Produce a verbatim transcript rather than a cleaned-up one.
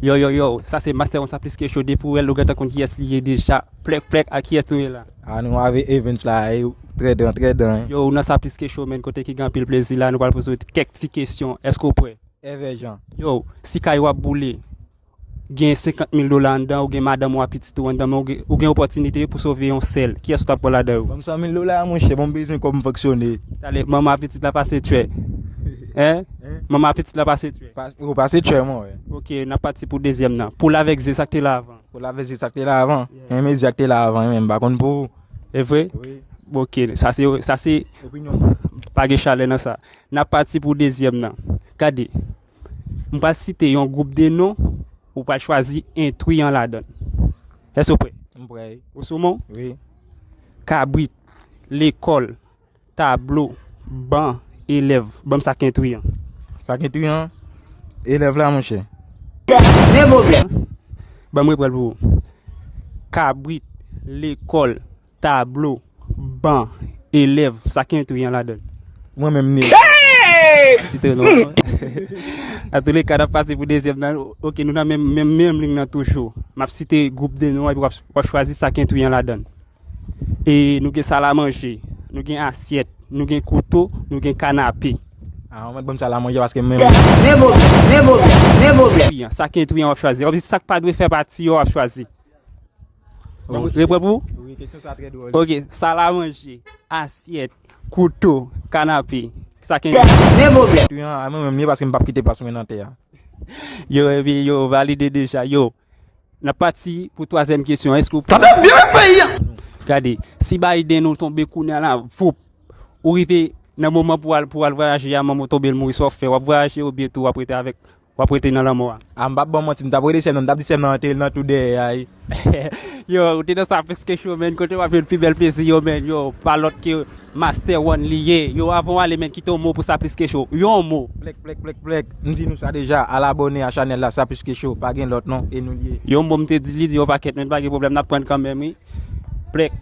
Yo, yo, yo, sa se Master One, sa plis ke cho. Depi w wè l, ou gentan konn kiyès li ye deja. Plèk, plèk, a kiyès nou ye la? A, nou avè Evens la, e, trè dan, trè dan. Yo, ou nan sa plis ke cho, menn, kote ki gen anpil plezi la, nou pral poze w kèk ti kesyon. Èske w prè? Evè jan. Yo, si kay w ap boule, gen senkant mil dola anndan, ou gen madanm ou ak pitit ou anndan, men ou gen, ou gen opòtinite pou sove yon sèl. Kiyès ou t ap pran ladan yo? Ban m san mil dola, monchè, bon, m bezwen kòb m fonksyone. Talè, manman ak pitit la pase tchwè. Hein? Hein? Manman ak pitit la pase tchwè. Pa-, ou pase tchwè, mwen, wè. Ok, n ap pati pou dezyèm nan. Poul avèk ze, sa k te la avan? Poul avèk ze, sa k te la avan? Yeah. Enmen ze a k te la avan, enmen m pa konn pou ou. E vre? Wi. Ok, sa se, sa se, opinyon mwen. Pa gen chalè nan sa. N ap pati pou dezyèm nan. Gade, m pral site yon gwoup de non, ou pral chwazi entwi an ladan l. Èske w prè? M prè, wi. Ou sou men w? Wi. Kabrit, lekòl, tablo, ban, elèv. Ban m sa k entwi an. Sa k entwi an? Elèv la, monchè. Gen pwoblèm. Ban m reprann pou ou. Kabrit, lekòl, tablo, ban, elèv. Sa k entwi an ladan l? Mwen menm, ni. Hey! Site non. Antouleka, n ap pase pou dezyèm nan. Ok, nou nan menm, menm, menm liy nan toujou. M ap site gwoup de non, epi w ap, w ap chwazi sa k entwi an ladan l. E nou gen sal a manje, nou gen asyèt, nou gen kouto, nou gen kanape. A, ou mèt ban m sal a manje paske m menm. Gen pwoblèm, gen pwoblèm, gen pwoblèm. Wi, sa k entwi an w ap chwazi. Kòmsi sa k pa dwe fè pati yo w ap chwazi. Bon, reprann pou ou? Wi, kesyon sa trè dwòl. Ok, sal a manje, asyèt, kouto, kanape. Sa k entwi an? Gen pwoblèm. Entwi an, a mwen menm li ye paske m p ap kite plas mwen nan tè a. Yo, epi yo valide deja, yo. N ap pati pou twazyèm kesyon. Èske w prè? Tande byen, peyi a! Gade, si Biden ou tonbe kounye a la, voup, ou rive nan moman pou al, pou al vwayaje a, manman w tonbe, l mouri, sa w ap fè? W ap vwayaje oubyen tou w ap rete avèk, w ap rete nan lanmò a? A, m p ap ba w manti, m t ap rele sè m nan, m t ap di sè m nan antere l nan twou dèyè a, wi. Yo, ou te nan sa plis ke cho, menn, kote w ap jwenn pi bèl plezi yo, menn, yo, pa lòt ke Master One li ye. Yo, avan w ale, menn, kite yon mo pou sa plis ke cho. Yon mo. Plèk, plèk, plèk, plèk. M di nou sa deja, al abòne a chanèl la, sa plis ke cho. Pa gen lòt non, e nou li ye. Yon mo m te di, li di yon pakèt, menn, pa gen pwoblèm, n ap pran kanmenm, wi. Plèk.